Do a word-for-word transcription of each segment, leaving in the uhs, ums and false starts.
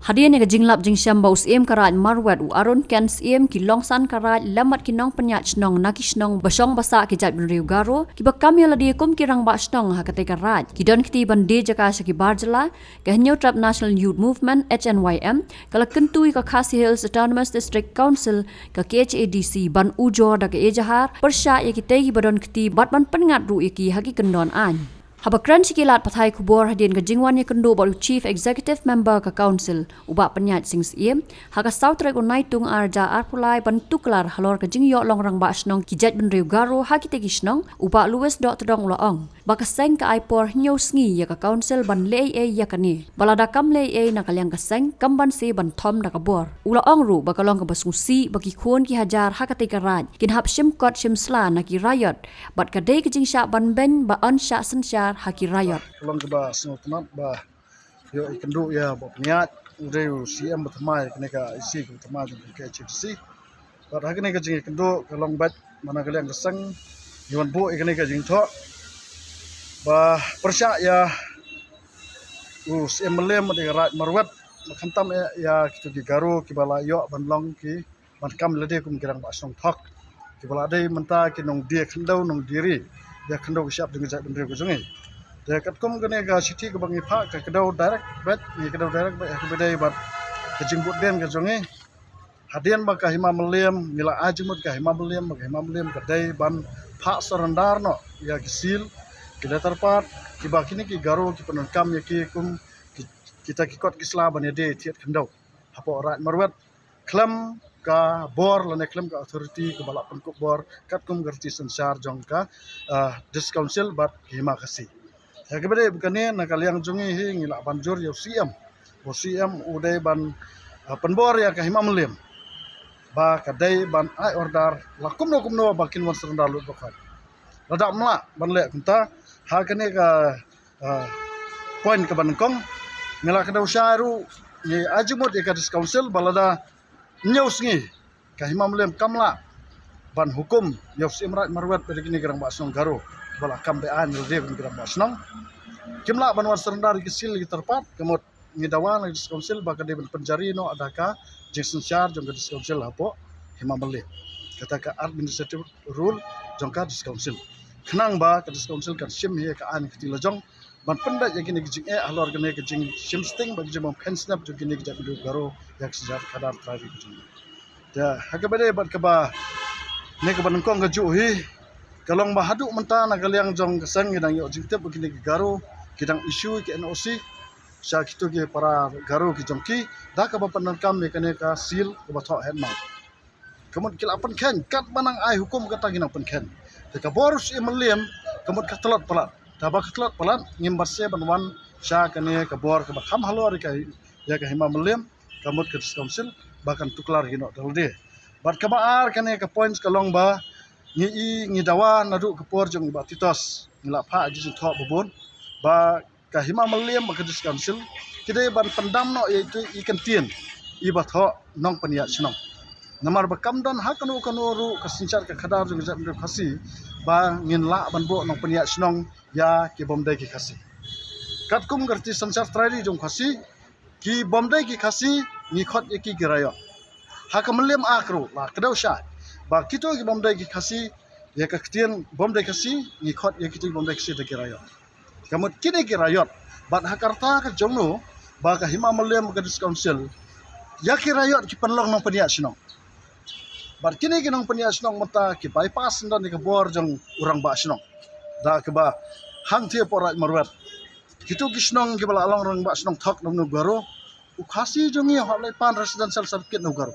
Hadien ïa ka jinglap jingshem ba u Syiem ka Raid Marwet u Aaron Ken Syiem, ki longsan ka Raid lem bad ki nongpynïaid shnong na ki shnong ba shong ba sah ki jaitbynriew Garo, kiba kam ïa lade kum ki rangbah shnong ha katei ka Raid, ki don kti ban die jaka sha ki bar jylla, ka Hynñiewtrep National Youth Movement, H N Y M, ka la kyntu ïa ka Khasi Hills Autonomous District Council, ka K H A D C, ban ujor da ka ejahar pyrshah ïa kitei kiba don kti bad ban pynngat ruh ïa ki ha ki kyndon aiñ. Haba kren sha ki lad pathai khubor hadien ka jingwan ïakynduh bad u Chief Executive Member ka Council, u Bah Pynïaid Sing Syiem, ha ka saw tarik u Naitung arhajar arphew lai ban tuklar halor ka jingïoh long rangbah shnong ki jaitbynriew Garo ha kitei ki shnong, u Bah Louis Dohtdong u la ong ba ka seng ka ai por hynñiew sngi ïa ka Council ban leh ei ei ïa kane. Ba lada kam leh ei ei na ka liang ka seng, kam banse ban thom da ka bor. U la ong ruh ba ka long kaba sngewsih ba ki khun ki hajar ha katei ka Raid kin hap shim kot shim sla na ki riot, bad ka dei ka jingshah ban beiñ ba yn shah synshar ha ki riot. Ka long kaba sngewtynnat ba ïoh ïakynduh ïa Bah Pynïaid, u dei u Syiem ba thymmai kane ka E C kaba thymmai jong ka K H A D C. Bad ha kane ka jingïakynduh ka long beit ba na ka liang ka seng ngi wan buh ïa kane ka jingthoh ba pyrshah ïa u Syiem Mylliem bad ïa ka Raid Marwet, ba khamtam ïa, ïa kito ki Garo kiba la ïoh ban long ki, ban kam lade kum ki rangbah shnong thok, kiba la dei mynta ki nongdie khyndew nongdie ri ïa ka khyndew ka shyiap jong ka jaitbynriew ka jong ngi. Te katkum kane ka shithi kaba ngi phah ka kdew direct beit, ngi kdew direct beit ha kaba dei bad ka jingbud dien ka jong ngi. Hadien ba ka Hima Mylliem, ngi la ai jingmut ka Hima Mylliem, ba ka Hima Mylliem ka dei ban phah surrender noh ïa ki seal, ki letter pass, kiba kine ki Garo ki pyndonkam ïa ki kum ki, kita ki kot ki sla ban ïadie thied khyndew hapoh Raid Marwet, khlem ka bor lane khlem ka authority kaba la pynkup bor katkum ka riti synshar jong ka, ah, District Council bad ka Hima Khasi. Ïa kaba dei kane na ka liang jong ngi hi ngi lah ban jur ïa u Syiem. U Syiem u dei ban, ah, pynbor ïa ka Hima Mylliem ba ka dei ban ai order la kumno kumno ba kin wan surrender lut ba khot. Lada ym lah ban leh kumta ha kane ka, ah, point kaba nyngkong, ngi la kdew shai ruh, ngi ai jingmut ïa ka District Council ba lada hynñiew sngi ka Hima Mylliem kam lah ban hukum ïa u Syiem Raid Marwet bad kine ki rangbah shnong Garo ba la kam be-aiñ ruh ïa kine ki rangbah shnong, kim lah ban wan surrender ïa ki seal ïa ki letter pass, ka mut ngi dawa na ka District Council ba ka dei ban pynjari noh da ka jingsynshar jong ka District Council hapoh Hima Mylliem. Kata ka administrative rule jong ka District Council. Khnang ba ka District Council kan shim hi ka aiñ ka kti la jong ban pyndait ïa kine ki jingeh halor kane ka jingshim sting bad ka jingbym kheiñ snep jong kine ki jaitbynriew Garo ïa ka synshar khadar trai ri ka jong ngi. Te ha kaba dei bad kaba ne kaba nyngkong kajuh hi ka long ba haduh mynta na ka liang jong ka seng ngi dang ïoh jingtip ba kine ki Garo ki dang issue ki N O C sha kito ki para Garo ki jong ki da kaba pyndonkam ïa kane ka seal kaba thoh headman. Ka mut ki la pynkheiñ, katba nang ai hukum kata ki nang pynkheiñ. Te ka bor u Syiem Mylliem ka mut ka tlot palat. Te ba ka tlot palat ngim banse ban wan sha kane ka bor kaba kham halor ïa ka, ïa ka Hima Mylliem, ka mut ka District Council ba kan tuklar hi noh da lade. Bad kaba ar kane ka point ka long ba ngi i, ngi dawa naduh ka por jong i Bah Titos, ngi la phah ïa ki jingthoh ba bun ba ka Hima Mylliem bad ka District Council ki dei ban pyndam noh ïa itu i kyntien iba thoh nongpynïaid shnong. Namar ba kam don ha kano kano ruh ka synshar ka khadar jong ka jaitbynriew Khasi ba ngin lah ban buh nongpynïaid shnong ïa ki bym dei ki Khasi. Katkum ka riti synshar trai ri jong Khasi, ki bym dei ki Khasi ngi khot ïa ki ki riot. Ha ka Mylliem Act ruh la kdew shai ba kito ki bym dei ki Khasi, ïa ka ktien bym dei Khasi, ngi khot ïa kito ki bym dei Khasi da ki riot. Ka mut kine ki riot, bad ha ka rta ka jong no ba ka Hima Mylliem ka District Council, ïa ki riot ki pynlong nongpynïaid shnong. Bad kine ki nongpynïaid shnong mynta ki bypass syndon ïa ka bor jong u rangbah shnong da kaba hangthie hapoh Raid Marwet kito ki shnong kiba la long rangbah shnong thok na u Garo, u Khasi jong ngi u hap leit pan residential certificate na u Garo.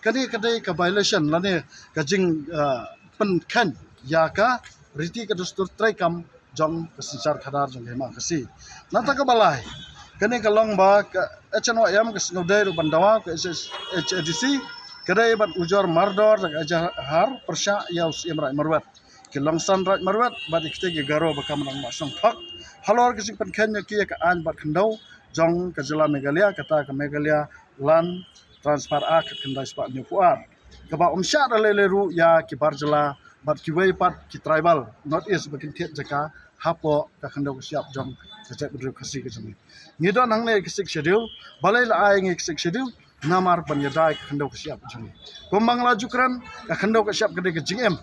Kane ka dei ka violation lane ka jing, ah, pynkheiñ ïa ka riti ka dustur treikam jong ka synshar khadar jong ka Hima Khasi. Nangta kaba lai, kane ka long ba ka H N Y M ka sngewdei ruh ban dawa ka H A D C ka dei ban ujor mardor da ka ejahar pyrshah ïa u Syiem Raid Marwet, ki longsan Raid Marwet bad ïa kito ki Garo ba kam rangbah shnong thok halor ka jingpynkheiñ ïa ki ïa ka aiñ bad khyndew jong ka jylla Meghalaya, kata ka Meghalaya Land Transfer Act khatkhyndai spah hynñiewphew ar, kaba ym shah da lei lei ruh ïa ki bar jylla bad kiwei pat ki tribal North East ba kin thied jaka hapoh ka khyndew ka shyiap jong ka jaitbynriew Khasi ka jong ngi. Ngi don hangne ka Sixth Schedule, balei la ai ngi ka Sixth Schedule? Namar ban ïada ïa ka khyndew ka shyiap ka jong ngi. Kumba nga la ju kren, ka khyndew ka shyiap ka dei ka jingim,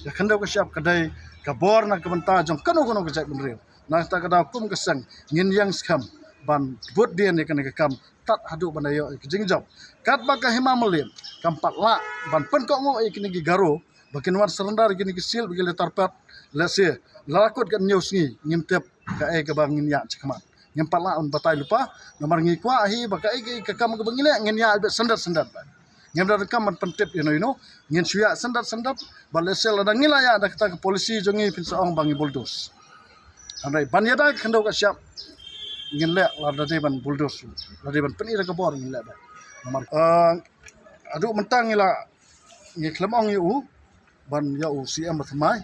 ka khyndew ka shyiap ka dei ka bor na ka bynta jong kano kano ka jaitbynriew. Na kata ka daw kum ka seng ngin ïeng skhem ban bud dien ïa kane ka kam tad haduh ban da ïoh ïa ka jingjop. Katba ka Hima Mylliem kam pat lah ban pynkohnguh ïa kine ki Garo ba kin wan surrender ïa kine ki seal bad ki letter pad, lehse la kut ka hynñiew sngi ngim tip kaei kaba ngin ïaid shakhmat. Ngim pat lah ban batai lypa, namar ngi kwah hi ba kaei kaei ka kam kaba ngi leh ngin ïaid beit syndet syndet beit. Ngim da donkam ban pyntip ïano ïano, ngin shu ïaid syndet syndet, bad lehse lada ngi la ïaid da kata ka policy jong ngi phin sa ong ba ngi bulldoze. Hynrei ban ïada ka khyndew ka shyiap ngin leh, lada dei ban bulldoze, lada dei ban pyni da ka bor ngin leh beit. Namar, ah, haduh mynta ngi la, ngi khlem ong ïa u ban ïa u C M ba thymmai.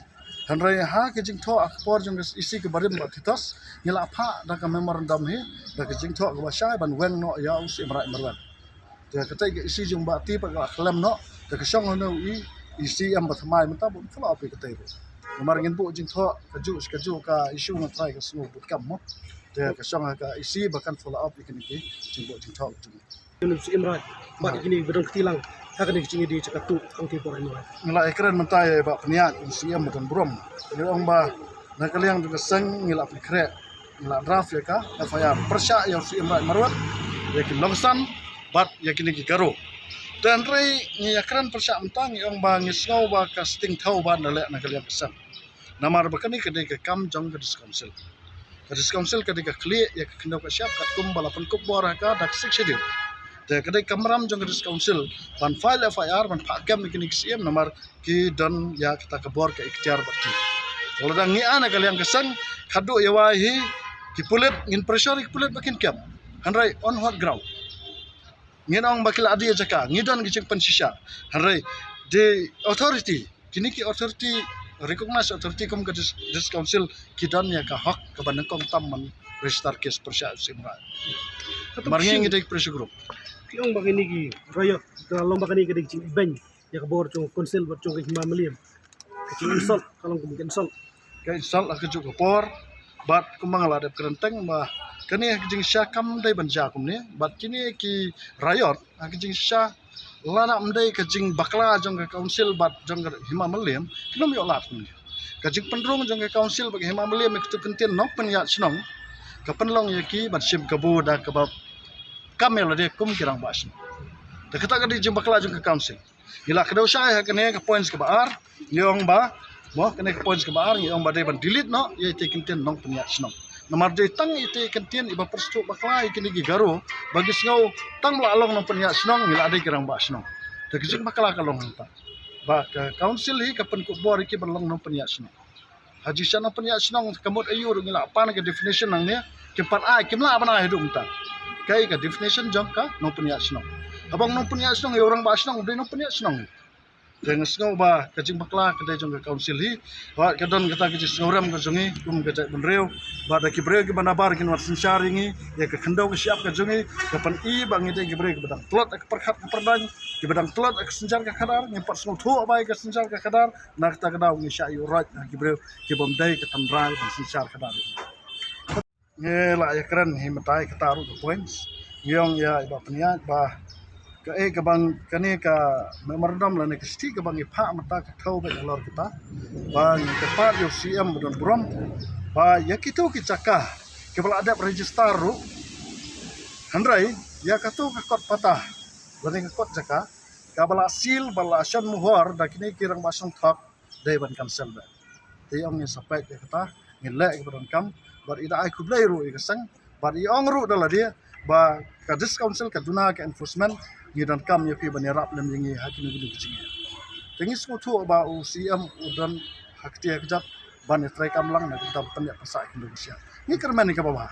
Hynrei ha ka jingthoh ha ka por jong ka E C kaba rim Bah Titos, ngi la phah da ka memorandum hi da ka jingthoh kaba shai ban weng noh ïa u C M Raid Marwet. Te katei ka E C jong Bah Ti pat ka la khlem noh, te ka shong hano i, i C M ba thymmai mynta bun follow up ïa katei ruh. Namar ngin buh jingthoh kajuh shi kajuh, ka issue nga trai ka sngew bun kam mo. Te ka shong ha ka E C ba kan follow up ïa kine ki jingbuh jingthoh ka jong ngi. Ïa u C M Raid bad ïa kine ba don kti lang ha kane ka jingïadei jaka tuh hangtei por. Nga la ïakren mynta ïa i Bah Pynïaid, u C M ba don burom. Ngi ong ba na ka liang jong ka seng ngi la pynkhreh, ngi la draft ïa ka F I R pyrshah ïa u C M Raid Marwet, ïa ki Longsan bad ïa kine ki Garo. Te hynrei ngi ïakren pyrshah mynta, ngi ong ba ngi sngew ba ka sting thaw ba na leh na ka liang ka seng. Namar ba kane ka dei ka kam jong ka District Council. Ka District Council ka dei ka khlieh ïa ka khyndew ka shyiap katkum ba la pynkup bor ha ka da ka Sixth Schedule. Te ka dei ka kamram jong ka District Council ban file F I R, ban phah kem ïa kine ki C M, namar ki don ïa kata ka bor, ka iktiar bad ki. Lada ngi ai na ka liang ka seng, khadduh ïa wai hi ki pulit, ngin pressure ïa ki pulit ba kin kem. Hynrei on what ground? Ngin ong ba ki la die jaka, ngi don ki jingpynshisha. Hynrei the authority, kine ki authority, recognized authority kum ka dis-, District Council, ki don ïa ka hok kaba nyngkong tam ban register case pyrshah u C M Raid. Namar ngi, ngi dei pressure group. Ki ong ba kine ki riot, ka long ba kane ka dei ka jingibeiñ ïa ka bor jong ka Council bad jong ka Hima Mylliem. Ka jing insult, ka long kum ka insult. Ka insult ha kajuh ka por, bad kumba nga la dep kren teng ba kane ka jingshisha kam dei ban jia kumne, bad kine ki riot ha ka jingshisha lada ym dei ka jingbakla jong ka Council bad jong ka Hima Mylliem, kin ym ïoh lad kumne. Ka jingpynrung jong ka Council bad ka Hima Mylliem ïa kito ki kyntien nongpynïaid shnong ka pynlong ïa ki ban shim kabu da kaba kam ïa lade kum ki rangbah shnong. Te kata ka dei jingbakla jong ka Council. Ngi la kdew shai ha kane ka points kaba ar, ngi ong ba, mo, kane ka points kaba ar ngi ong ba dei ban delete noh ïa itei i kyntien nongpynïaid shnong. Namar dei tang itei i kyntien iba pyrsngewthuh bakla ïa kine ki Garo ba ki sngew tang ba la long nongpynïaid shnong ngi la dei ki rangbah shnong. Te ka jingbakla ka long hangta ba ka Council hi ka pynkup bor ïa ki ban long nongpynïaid shnong. Ha jingshisha nongpynïaid shnong ka mut aïu ruh ngi la pan ka definition nangne, kim pat ai, kim lah ban ai haduh mynta. Kaei ka definition jong ka nongpynïaid shnong? Haba ong nongpynïaid shnong ïa u rangbah shnong, u dei nongpynïaid shnong. Te nga sngew ba ka jingbakla ka dei jong ka Council hi. Bad ka don kata ka jingsngewrem ka jong ngi kum ka jaitbynriew, bad da ki briew kiba nabar kin wan synshar ïa ngi ïa ka khyndew ka shyiap ka jong ngi, ka pyni ba ngi dei ki briew kiba dang tlot ha ka pyrkhat ka pyrdaiñ, kiba dang tlot ha ka synshar ka khadar. Ngim pat sngewthuh ba ïa ka synshar ka khadar, na kata ka daw ngi shah ïuh roit na ki briew kibym dei ka tynrai ban synshar khadar. Ngi la ïakren hi mynta ïa kata ruh ka points. Ngi ong ïa i Bah Pynïaid ba kaei kaba kane ka memorandum lane ka shithi kaba ngi phah mynta ka thew beit halor kita ba ngi kyrpad ïa u C M ba don burom ba ïa kito ki jaka kiba la dep register ruh, hynrei ïa kato ka kot pata lane ka kot jaka kaba la seal ba la shon muhor da kine ki rangbah shnong thok, dei ban cancel beit. Te ong ngin sa peit ïa kata, ngin leh ïa kaba donkam, bad i da ai khublei ruh ïa ka seng, bad i ong ruh da lade ba ka District Council ka duna ka enforcement, ngi donkam ïa phi ban ïarap lem ïa ngi ha kino kino ki jingeh. Te ngi sngewthuh ba u C M u don ha kti ha kjat ban ïatreikam lang na ka bynta ban pynïap pynsah ïa ki nongshah. Ngi kyrmen ïa kaba bha.